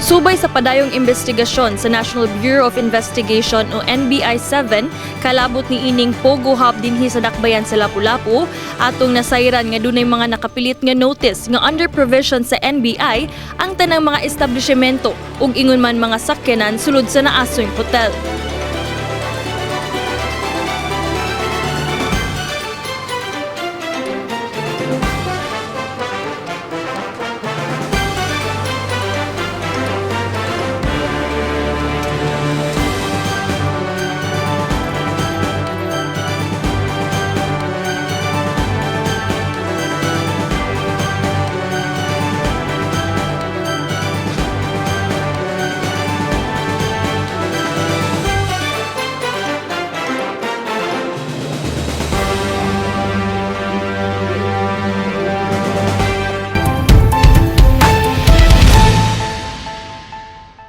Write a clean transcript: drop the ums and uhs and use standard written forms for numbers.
Subay sa padayong investigasyon sa National Bureau of Investigation o NBI 7 kalabot ni ining Pogo Hub dinhi sa Dakbayan sa Lapu-Lapu, atong nasayran nga dunay mga nakapilit nga notice nga under provision sa NBI ang tanang mga establishmento ug ingon man mga sakyanan sulod sa naasoy hotel.